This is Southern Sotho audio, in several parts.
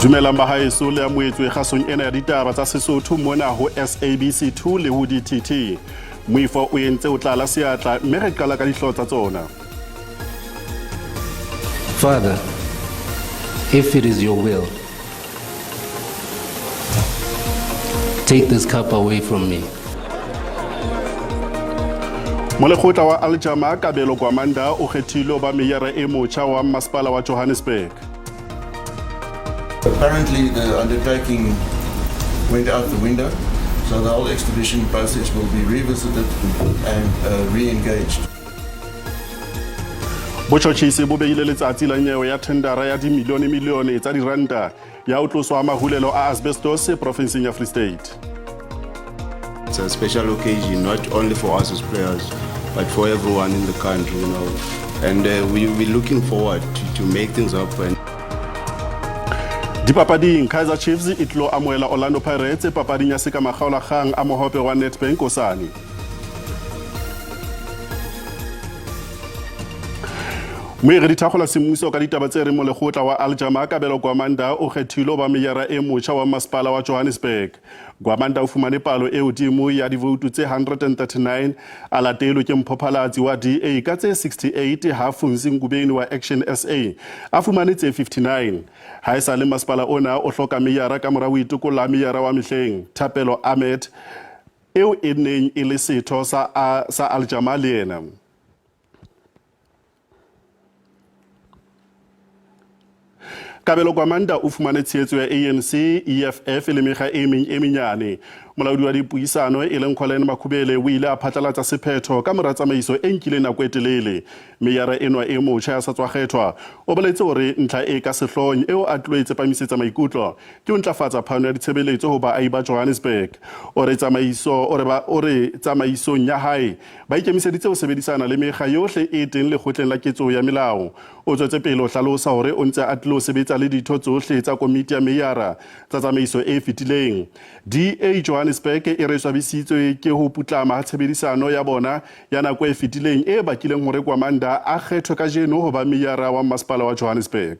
Dumelang bahaeso le amohetswe kgasong ena ya ditaba tsa Sesotho mona ho SABC 2 le ho DTT. Moifo o entse o tlala seatla mme re qala ka dihlooho tsa tsona. Father, if it is your will, take this cup away from me. Molekgotla wa Aljama Kabelo Gwamanda o kgethilwe ho ba meyara e motjha wa Masepala wa Johannesburg. Apparently the undertaking went out the window, so the whole extradition process will be revisited and re-engaged. Botjhotjhisi bo behile letsatsi la nyewe ya thendara ya dimilione-milione tsa diranta ya ho tloswa ha mahulelo a asbestos profenseng ya Free State. It's a special occasion, not only for us as players, but for everyone in the country. And we're looking forward to make things happen. Dipapading, Kaizer Chiefs e tlo amohela Orlando Pirates papading ya seka makgaolakgang a mohope wa Nedbank hosane. Moe re dithakgola semmuso ka ditaba tse reng molekgotla wa Aljama Kabelo Gwamanda o kgethilwe ho ba meyara e motjha wa masepala wa Johannesburg. Gwamanda o fumane palo e hodimo ya divoutu tse 139 a latelwe ke Mphophalatsi wa DA ka tse 68 ha Funzi Ngubeni wa Action SA a fumane tse 59. Ha e sa le masepala ona o hloka meyara ka mora ho itokolla meyara wa mehleng Thapelo Ahmed eo e neng e le setho sa, sa Aljama le yena. Kabelo Gwamanda o fumane tshehetso ya ANC, EFF le mekga e meng e menyane. Molaodi wa dipuisano e leng Colin Makhubele o ile a phatlalatsa sephetho ka mora tsamaiso e nkileng nako e telele. Meyara enwa e motjha ya sa tswa kgethwa o boletse hore ntlha e ka sehloohong eo a tlilo e tsepamisetsa maikutlo ke ho ntlafatsa phano ya ditshebeletso ho baahi ba Johannesburg. O re tsamaiso o re ba o re tsamaisong ya hae ba ikemiseditse ho sebedisana le mekga yohle e teng lekgotleng la ketso ya melao. O tswetse pele ho hlalosa hore o ntse a tlilo sebetsa le ditho tsohle tsa komiti ya meyara tsa tsamaiso e fetileng. DA Johannesburg e re swabisitswe ke ho putlama ha tshebedisano ya bona ya nako e fetileng e bakileng hore Gwamanda a kgethwe kajeno ho ba meyara wa masepala wa Johannesburg.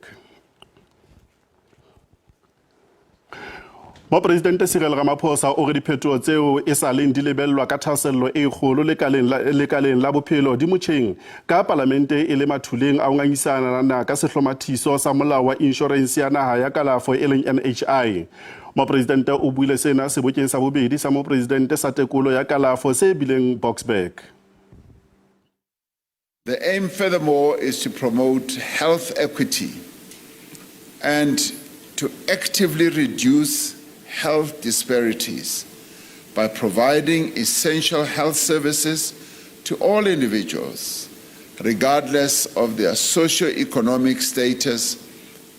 Mopresidente Cyril Ramaphosa o re diphetoho tseo e sa leng di lebellwa ka thahasello e kgolo lekaleng la bophelo di motjheng ka palamente e le mathuleng a ho ngangisana ka sehlomathiso sa molao wa inshorense ya naha ya kalafo e leng NHI. Mopresidente o buile sena sebokeng sa bobedi sa mopresidente sa tekolo ya kalafo se bileng Boksburg. The aim, furthermore, is to promote health equity and to actively reduce health disparities by providing essential health services to all individuals, regardless of their socioeconomic status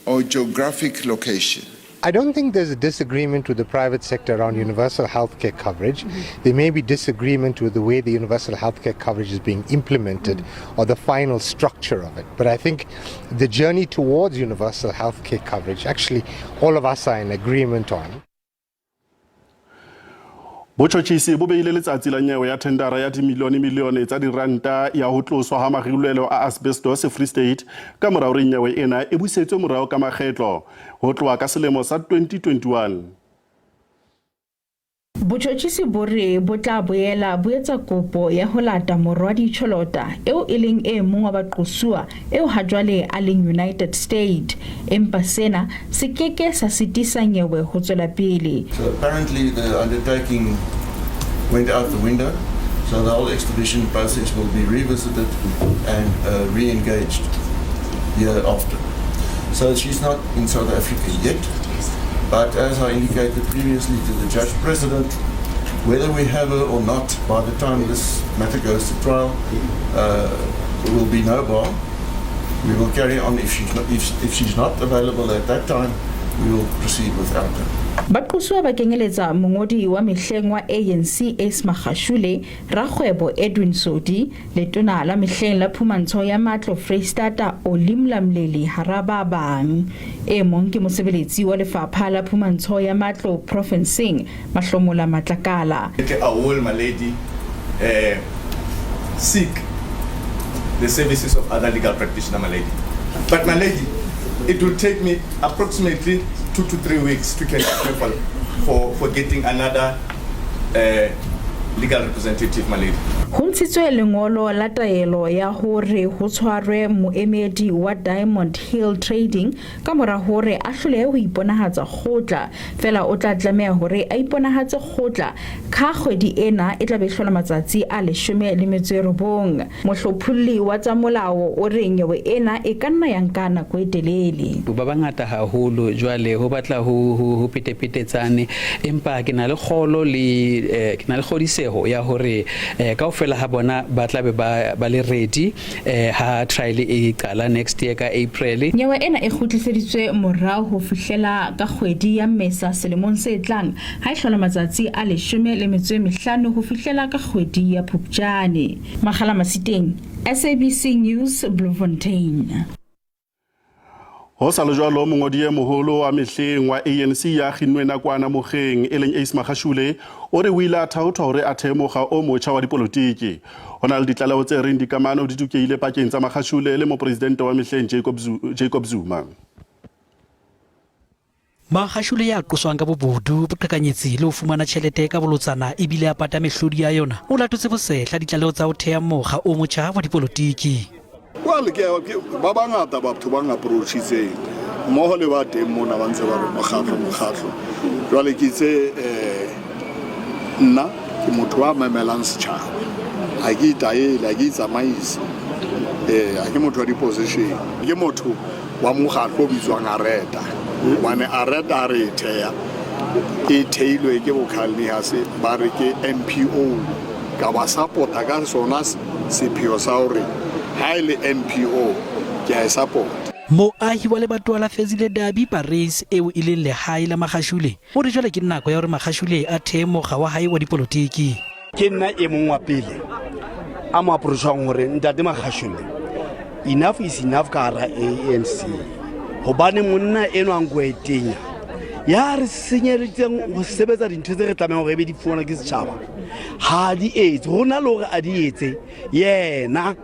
or geographic location. I don't think there's a disagreement with the private sector around universal healthcare coverage. There may be disagreement with the way the universal healthcare coverage is being implemented or the final structure of it. But I think the journey towards universal healthcare coverage, actually, all of us are in agreement on. Botjhotjhisi bo behile letsatsi la nyewe ya thendara ya dimilione-milione tsa diranta ya ho tloswa ha marulelo a asbestos Free State ka mora hore nyewe ena e busetswe morao ka makgetlo ho tloha ka selemo sa 2021. Botjhotjhisi bo re bo tla boela bo etsa kopo ya ho lata Morwadi Cholota eo e leng e mong wa baqosuwa eo hajwale a leng United States, empa sena se ke ke sa sitisa nyewe ho tswela pele. So apparently the undertaking went out the window, so the whole extradition process will be revisited and re-engaged year after. So she's not in South Africa yet, but as I indicated previously to the judge president, whether we have her or not by the time this matter goes to trial, will be no bar. We will carry on. If she's not available at that time, we will proceed without her. Baqosuwa ba kenyeletsa mongodi wa mehleng wa ANC Ace Magashule, rakgwebo Edwin Sodi, letona la mehleng la phumantsho ya matlo Freistata Olly Mlamleli hara ba bang. E mong ke mosebeletsi wa lefapha la phumantsho ya matlo profenseng Mahlomola Matlakala. I will, my lady, seek the services of other legal practitioner, my lady. But my lady, It will take me approximately 2 to 3 weeks to can prepare for getting another legal representative, my lady. Ho ntshitswe lengolo la taelo ya hore ho tshwarwe moemedi wa Diamond Hill Trading ka mora hore a hlolehe ho iponahatsa kgotla. Feela o tla tlameha hore a iponahatse kgotla ka kgwedi ena e tla be hlola matsatsi a 19. Mohlopholli wa tsa molao o re nyewe ena e ka nna ya nka nako e telele. Ba bangata haholo jwale ho batla ho petepetetsane, empa ke na le kgolo le ke na le kgodiseho ya hore kaofela ha bona ba tla be ba le ready ha trial e qala next year ka April. Nyewe ena e kgutliseditswe morao ho fihlela ka kgwedi ya Mmesa selemong se tlang ha e hlola matsatsi a 15 ho fihlela ka kgwedi ya Phupjane. Makgala Masiteng, SABC News, Bloemfontein. Ho sa le jwalo, mongodi e moholo wa mehleng wa ANC ya kginnwe nakwana mokgeng e leng Ace Magashule o re o ile a thaothwa hore a thehe mokga o motjha wa dipolotiki. Ho na le ditlaleho tse reng dikamano di tukehile pakeng tsa Magashule le mopresidente wa mehleng Jacob Zuma. Magashule ya qoswang ka bobodu, boqhekanyetsi le ho fumana tjhelete ka bolotsana ebile a pata mehlodi ya yona, o latotse bosehla ditlaleho tsa ho theha mokga o motjha wa dipolotiki. Well, ke ba bangata batho ba approachitseng mmoho le ba teng mona ba ntse ba re mokgatlo, mokgatlo. Jwale ke itse nna ke motho wa memelang setjhaba, ha ke itaele, ha ke itsamaise, ha ke motho wa di-position, ke motho wa mokgatlo o bitswang Areta, hobane Areta ha re e theha e theilwe ke bo Carl Niehaus, ba re ke NPO, ka ba support-a ka sona sepheo sa hore ha e le NPO ke a e support. Moahi wa lebatowa la Fezile Dabi Paris eo e leng lehae la Magashule o re jwale ke nako ya hore Magashule a thehe mokga wa hae wa dipolotiki. Ke nna e mong wa pele a mo approachang hore ntate Magashule, enough is enough ka hara ANC, hobane monna enwa a nko e tenya ya re senyeditseng ho sebetsa dintho tse re tlamehang hore e be di fumanwa ke setjhaba ha di etse ho na le hore a di etse yena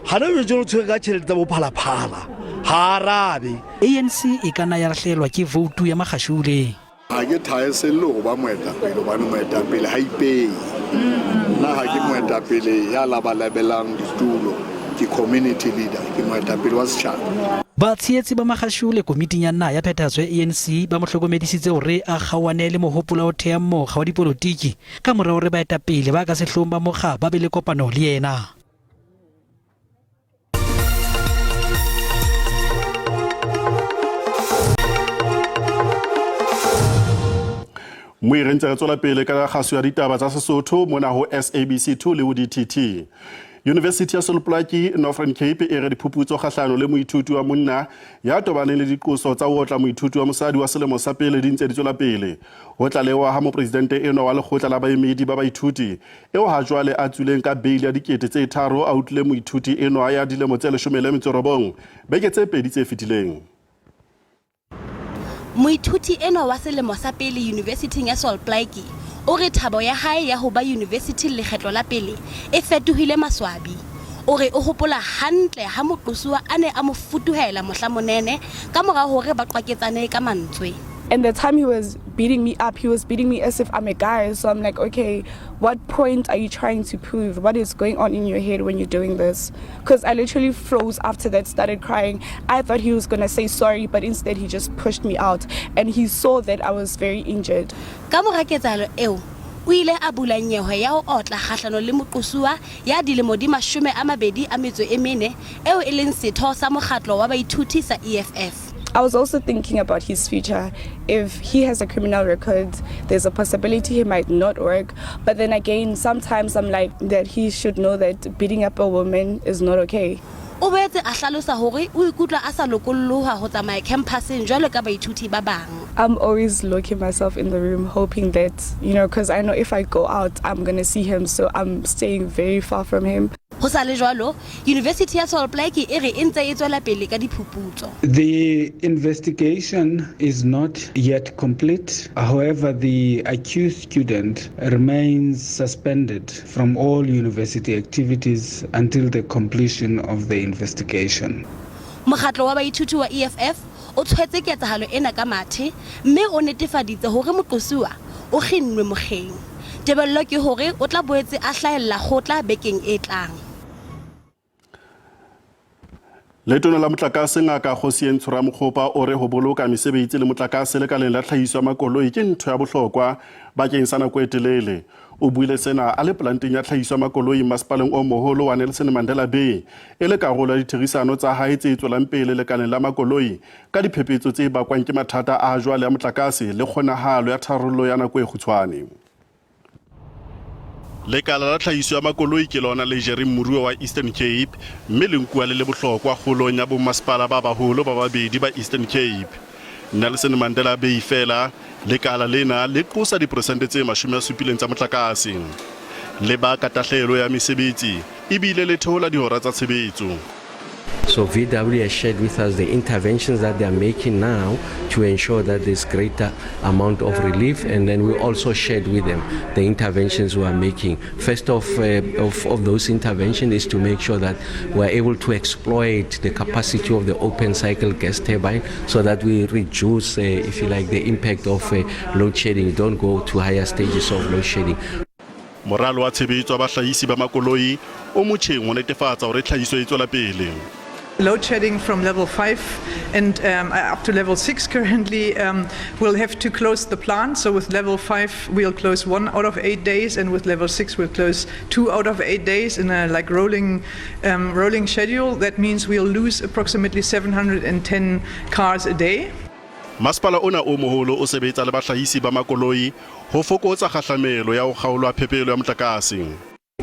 hana jwale o tshwere ka tjhelete tsa bophalaphala ha arabe. ANC e ka nna ya lahlehelwa ke voutu ya Magashule. Ha ke thahaselle ho ba moetapele, hobane moetapele ha ipeye. Nna ha ke moetapele ya labalabelang ditulo, ke community leader, ke moetapele wa setjhaba. Batshehetsi ba Magashule komiting ya naha ya phethahatso ya ANC ba mo hlokomedisitse hore a kgaohane le mohopolo wa ho theha mokga wa dipolotiki ka mora hore baetapele ba ka sehloohong ba mokga ba be le kopano le yena. Moe re ntse re tswela pele ka kgaso ya ditaba tsa Sesotho mona ho SABC 2 le ho DTT. University ya Sol Plaatje Northern Cape e re diphuputso kgahlano le moithuti wa monna ya tobaneng le diqoso tsa ho otla moithuti wa mosadi wa selemo sa pele di ntse di tswela pele. Ho tlalewa ha mopresidente enwa wa lekgotla la baemedi ba baithuti eo ha jwale a tswileng ka beili ya 3000 a utlwile moithuti enwa ya dilemo tse 19 beke tse 2 tse fetileng. Moithuti enwa wa selemo sa pele Yunivesithing ya Sol Plaatje o re thabo ya hae ya ho ba yunivesithing lekgetlo la pele e fetohile maswabi. O re o hopola hantle ha moqosuwa a ne a mo futuhela mohla monene ka mora hore ba qwaketsane ka mantswe. And the time he was beating me up, he was beating me as if I'm a guy. So I'm like, okay, what point are you trying to prove? What is going on in your head when you're doing this? Because I literally froze after that, started crying. I thought he was going to say sorry, but instead he just pushed me out. And he saw that I was very injured. Ka mora ketsahalo eo, o ile a bula nyewe ya ho otla kgahlano le moqosuwa ya dilemo di 24 eo e leng setho sa mokgatlo wa baithuti sa EFF. I was also thinking about his future. If he has a criminal record, there's a possibility he might not work. But then again, sometimes I'm like that he should know that beating up a woman is not okay. O boetse a hlalosa hore o ikutlwa a sa lokolloha ho tsamaya campuseng jwalo ka baithuti ba bang. I'm always locking myself in the room, hoping that, because I know if I go out, I'm going to see him. So I'm staying very far from him. Ho sa le jwalo, University ya Sol Plaatje e re e ntse e tswela pele ka diphuputso. The investigation is not yet complete. However, the accused student remains suspended from all university activities until the completion of the investigation. Mokgatlo wa baithuti wa EFF o tshwetse ketsahalo ena ka mathe mme o netefaditse hore moqosuwa o kginnwe mokgeng. Tebello ke hore o tla boetse a hlahella kgotla bekeng e tlang. Letona la motlakase Ngaka Kgosientsho Ramokgopa o re ho boloka mesebetsi le motlakase lekaleng la tlhahiso ya makoloi ke ntho ya bohlokwa bakeng sa nako e telele. O buile sena a le polanteng ya tlhahiso ya makoloi masepaleng o moholo wa Nelson Mandela Bay e le karolo ya ditherisano tsa hae tse tswelang pele lekaleng la makoloi ka diphephetso tse bakwang ke mathata a jwale a motlakase le kgonahalo ya tharollo ya nako e kgutshwane. Lekala la tlhahiso ya makoloi ke lona le jereng moruo wa Eastern Cape mme le nkuwa le le bohlokwa kgolong ya bommasepala ba baholo ba babedi ba Eastern Cape. Nelson Mandela Bay feela, lekala lena le qosa diperesente tse 70 tsa motlakase. Le baka tahlehelo ya mesebetsi ebile le theola dihora tsa tshebetso. So VW has shared with us the interventions that they are making now to ensure that there's greater amount of relief, and then we also shared with them the interventions we are making. First of those interventions is to make sure that we are able to exploit the capacity of the open cycle gas turbine so that we reduce, if you like, the impact of load shedding, don't go to higher stages of load shedding. Moralo wa tshebetso wa bahlahisi ba makoloi o motjheng ho netefatsa hore tlhahiso e tswela pele. Load shedding from level 5 and up to level 6 currently, we'll have to close the plant. So with level 5 we'll close 1 out of 8 days, and with level 6 we'll close 2 out of 8 days in a like rolling schedule. That means we'll lose approximately 710 cars a day. Masepala ona o moholo o sebetsa le bahlahisi ba makoloi ho fokotsa kgahlamelo ya ho kgaolwa phepelo ya motlakase.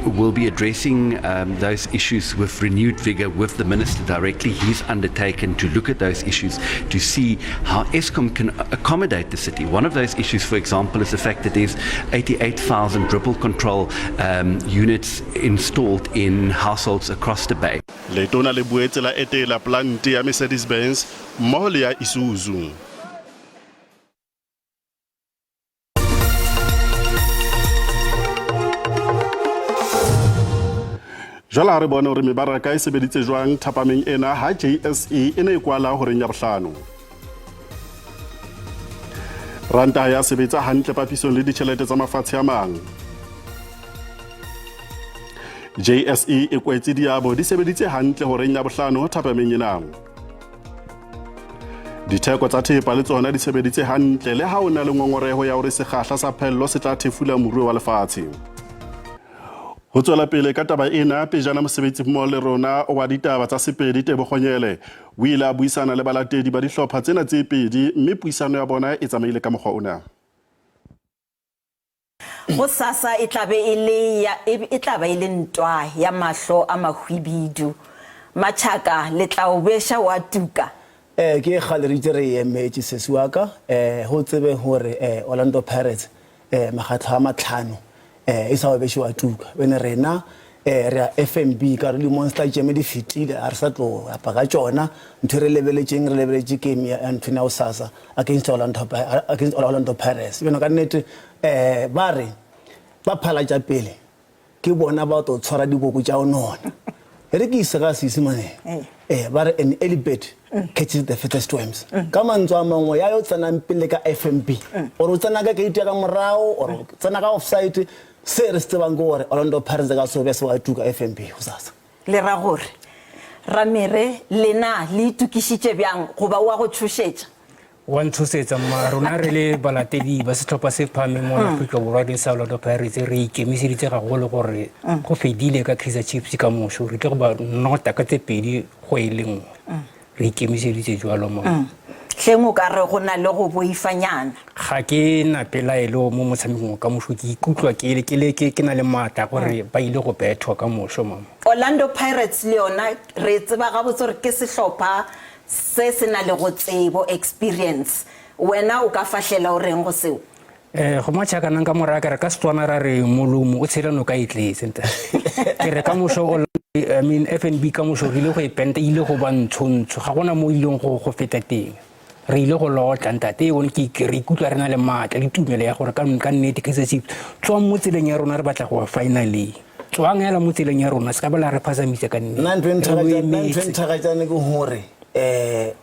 We'll be addressing those issues with renewed vigor with the minister directly. He's undertaken to look at those issues to see how Eskom can accommodate the city. One of those issues, for example, is the fact that there's 88,000 ripple control units installed in households across the bay. Letona le boetse la etela plante ya Mercedes-Benz mmoho le ya Isuzu. Jwale ha re bone hore mebaraka e sebeditse jwang thapameng ena ha JSE e ne e kwala horeng ya bohlano. Ranta ya sebetsa hantle papisong le ditjhelete tsa mafatshe a mang. JSE e kwetse diabo di sebeditse hantle horeng ya bohlano thapameng ena. Ditheko tsa thepa le tsona di sebeditse hantle le ha o na le ngongoreho ya hore sekgahla sa phello se tla thefula moruo wa lefatshe. Ho tswela pele ka taba ena, pejana mosebetsi mmoho le rona wa ditaba tsa Sepedi Tebogo Nyele o ile a buisana le balatedi ba dihlopha tsena tse pedi, mme puisano ya bona e tsamaile ka mokgwa ona. Go sasa e tla be e le ntwa ya mahlo a mahwibidu. Machaka le tla o besha wa tuka. Ke kgale re itse re emetse sesi wa ka, ho tsebe hore Orlando Pirates makgatlo a matlhano e sa o beshe wa tuka. Bene rena re a FNB ka re di Monster Jam di fetile, a re sa tlo apa ka tsona. Ntho re lebeletseng, re lebeletse game ya ntho ya Osasa against Orlando Pirates. Bene ka nnete ba re ba phala tsa pele ke bona ba tlo tshwara diboko tsa onona. Re ke ise ga Seesimane. Ba re an early bird catches the fattest worms. Ka mantswe a mangwe ya yo tsenang pele ka FNB or o tsena ka gate ya ka morao or tsena ka offside, se re se tsebang ke hore Orlando Pirates ka so be se wa tuka FNB hosasa. Le ra gore Ramere lena le itukisitse bjang goba wa go tshošetša? Wa ntshosetsa mma, rona re le balatedi ba setlhopha se phahameng mo Afrika Borwa le sa Orlando Pirates re ikemiseditse gagolo gore go fedile ka Kaizer Chiefs ka mosho, re tle go ba nota ka tse pedi go e le nngwe. Re ikemiseditse jwalo mo. Hleng o ka re go na le go boifanyana? Ga ke na pelaelo mo motshamekong ka mosho, ke ikutlwa ke na le maatla gore ba ile go bethwa ka mosho mama. Orlando Pirates le yona re tseba gabotse gore ke sehlopha se se na le go tsebo experience. Wena o ka fahlela o reng go seo? Go matšhaka nang ka moraya ka re ka Setswana ra re molomo o tshela noka e tletse ntate. Ke re ka mosho I mean FNB ka mosho re ile go e penta, ile go ba ntshontsho, ga gona mo ileng go feta teng. Re ile go lotla ntate, e bone ke re ikutlwa re na le maatla le tumelo ya gore ka nnete Kaizer Chiefs tswang mo tseleng ya rona re batla go finally. Tswang hela mo tseleng ya rona, se ka ba la re phasamitsa ka nnete. Nna ntho e nthagatsane ke hore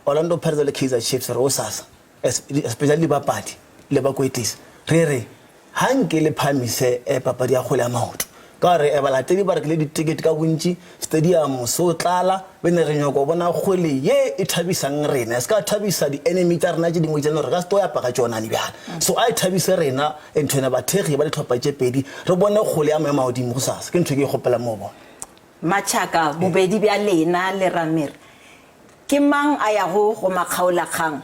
Orlando Pirates le Kaizer Chiefs re osasa especially dibapadi le bakwetlisi re re ha nke le phamise papadi ya kgwele ya maoto ka gore balatedi ba rekile ditikete ka bontši stadium so tlala bene re nyako bona kgwele ye e thabisang rena e se ka thabisa di-enemy tša rena tše dingwe tše re ka se to ya paka tšonane bjana so a e thabise rena nthwena bathekgi ba ditlhopha tše pedi re bone kgwele ya maemo a godimo go sasa ke ntho e ke e kgopelang mo bona. Machaka, bobedi bja lena le Ramir, ke mang a yago go makgaolakgang?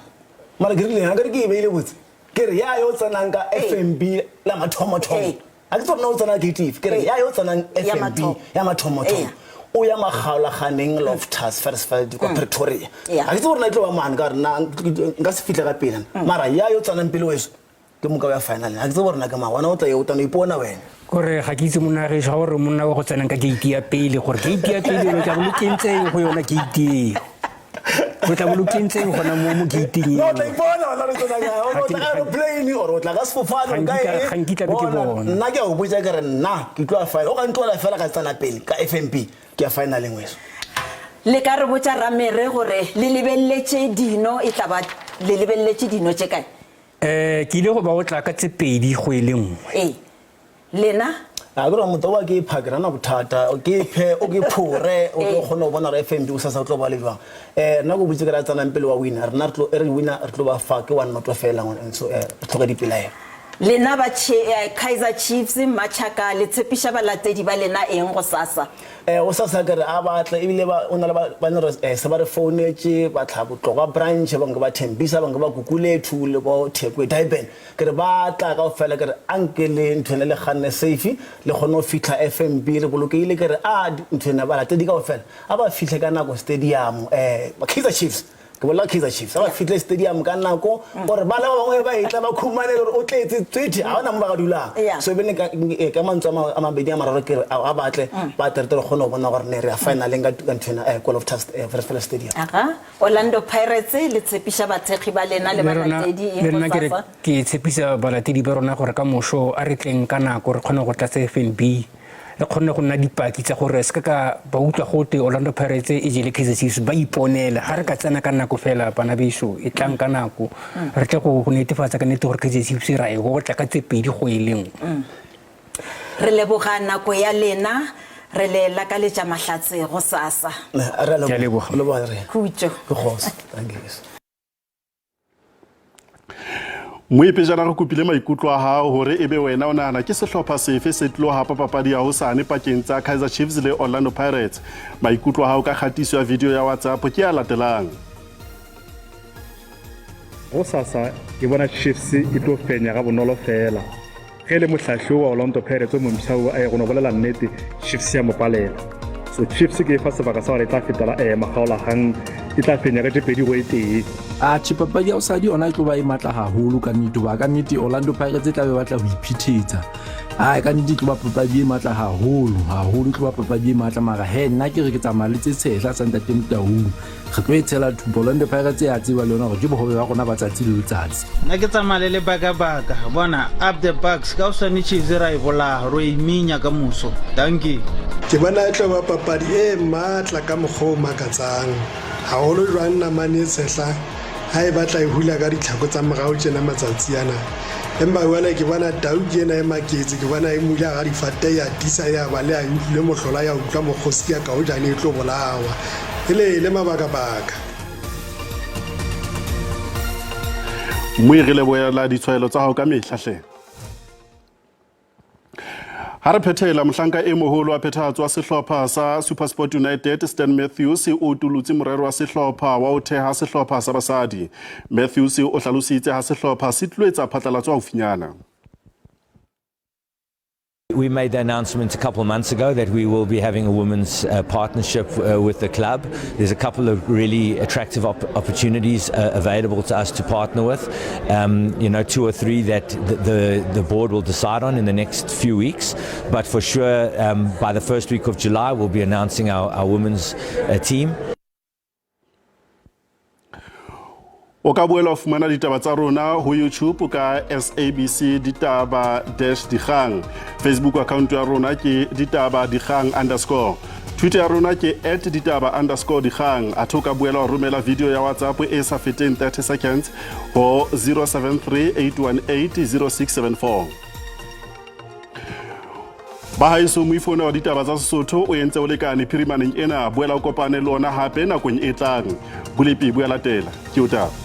Mara ke rile, akere ke e beile botse? Ke re, ya yo tsenang ka FNB la mathomothomo. A ke tsebe gore na o tsena gate efe. Ke re, ya yo tsenang FNB ya mathomothomo. O ya makgaolaganeng Loftus Versfeld kwa Pretoria. A ke tsebe gore na e tlo ba mane ka gore nna nka se fihle ka pele. Mara ya yo tsenang pele weso, ke moka o ya finaleng. Ga ke tsebe gore na ke mang. Wena o tla ye o tla no ipona wena. Kore ga ke itse monna gešo ga gore monna wa go tsenang ka gate ya pele gore gate ya pele lo tla bo lo kentseng go yona gate eo. Lo tla bo lo kentseng gona mo mo gateng eo. No tla ipona wena re tsena kae. O tla ka aeroplane or o tla ka sefofane o ka eng. Ga nkitla be ke bona. Nna ke a go botša ke re nna ke tlo ya final. O ka ntloela fela ka tsena pele ka FNB ke ya finaleng weso. Le ka re botša Ramere gore le lebelletše dino e tla ba le lebelletše dino tše kae? Eh, ke ile go ba otla ka tse pedi go e le nngwe. Ee. Lena? A ke re motho wa ke ipha ke rana bothata ke phe o ke phore o tlo kgona go bona gore FNB o sasa o tlo ba le jwang eh nna go botse ke ra tsanang pele wa winner rena re tlo e re winner re tlo ba fa ke one noto fela ngwana so eh re tlhoka dipelaelo. Lena ba Kaizer Chiefs, Machaka, le tshepiša balatedi ba lena eng gosasa? Gosasa ke re a ba tle, ebile ba, o na le ba, ba no re, se ba re founetše, ba tla Botlokwa branch, ba bangwe ke ba Tembisa, ba bangwe ke ba Gugulethu le bo Thekwe, Durban. Ke re ba tla kaofela, ke re a nke le nthwena le kganne safe, le kgone go fihla FNB le bolokehile. Ke re a nthwena balatedi kaofela a ba fihle ka nako stadium, Kaizer Chiefs. Ke bolela Kaizer Chiefs, ga ba fihle stadium ka nako gore bana ba bangwe ba etla ba khumane gore o tletse tswethe, ga ona mo ba ka dulang. So bene ka ka mantswe a mabedi a mararo ke re a batle ba tle re tle re kgone go bona gore ne re ya finaleng ka nthwena ko Loftus Versfeld Stadium. Aga, Orlando Pirates le tshepiša bathekgi ba lena le balatedi eng Le nna ke re gosasa? ke tshepisa balatedi ba rona gore ka moso a re tleng ka nako re kgone go tlatsa FNB. Re kgonne go nna dipaki tsa gore se ka ka ba utlwa gote Orlando Pirates e jele Kaizer Chiefs, ba iponela. Ga re ka tsena ka nako fela bana beso, e tlang ka nako, re tle go netefatsa ka nnete gore Kaizer Chiefs ra e otla ka tse pedi go e le nngwe. Re leboga nako ya lena, re le lakaletša mahlatse gosasa. Re a leboga. Khutšo. Ke kgotso. Thank you. Moepejana re kopile maikutlo a hao hore ebe wena o nahana ke sehlopha sefe se tlo hapa papadi ya hosane pakeng tsa Kaizer Chiefs le Orlando Pirates. Maikutlo a hao ka kgatiso ya video ya WhatsApp ke a latelang. Gosasa ke bona Chiefs e tlo fenya ga bonolo fela. Ge e le mohlahli wa Orlando Pirates o mompsha o a go no bolela nnete, Chiefs ya mo palela. So Chiefs ke e fa sebaka sa gore e tla fetela makgaolakgang, e tla fenya ka tše pedi go e tee. Atjhe, papadi ya bosadi yona e tlo ba e matla haholo ka nnete, hoba ka nnete Orlando Pirates e tla be batla ho iphitetsa. Ai, ka nnete e tlo ba papadi e matla haholo, haholo e tlo ba papadi e matla. Mara he, nna ke re ke tsamaya le tse tshehla tsa Ntate Motaung. Re tlo e tshela thupa. Orlando Pirates ya tseba le yona gore ke bohobe ba rona ba tsatsi le letsatsi. Nna ke tsamaya le lebakabaka. Bona, up the Bucks, ka hosane Chiefs ra e bolaya, ro e minya ka moso. Dankie. Ke bona e tlo ba papadi e matla ka mokgwa o makatsang, haholo jwang namane e tshehla ha e batla e hula ka ditlhako tsa morao tjena matsatsi ana. Empa jwale ke bona tau ke ena e maketse, ke bona e mula hara difate ya tiisa ya baleha e utlwile mohlola ya utlwa mokgosi ya ka hojane e tlo bolawa. E le le mabakabaka. Mmui re lebohela ditshwaelo tsa hao ka mehla hle. Ha re phethela, mohlanka e moholo wa phethahatso wa sehlopha sa SuperSport United Stan Matthews o utulotse morero wa sehlopha wa ho theha sehlopha sa basadi. Matthews o hlalositse ha sehlopha se tlo etsa phatlalatso haufinyana. We made the announcement a couple of months ago that we will be having a women's partnership with the club. There's a couple of really attractive opportunities available to us to partner with. 2 or 3 that the board will decide on in the next few weeks. But for sure, by the first week of July, we'll be announcing our women's team. O ka boela o fumana ditaba tsa rona ho YouTube ka SABC Ditaba dash Dikgang. Facebook account ya rona ke Ditaba Dikgang underscore. Twitter ya rona ke at ditaba underscore dikgang. Athe o ka boela wa romela video ya WhatsApp e sa feteng 30 seconds ho 073 818 0674. Ba haeso, moifo ona wa ditaba tsa Sesotho o entse o lekane phirimaneng ena. Boela o kopane le ona hape nakong e tlang. Bolepi bo ya latela. Ke o taba.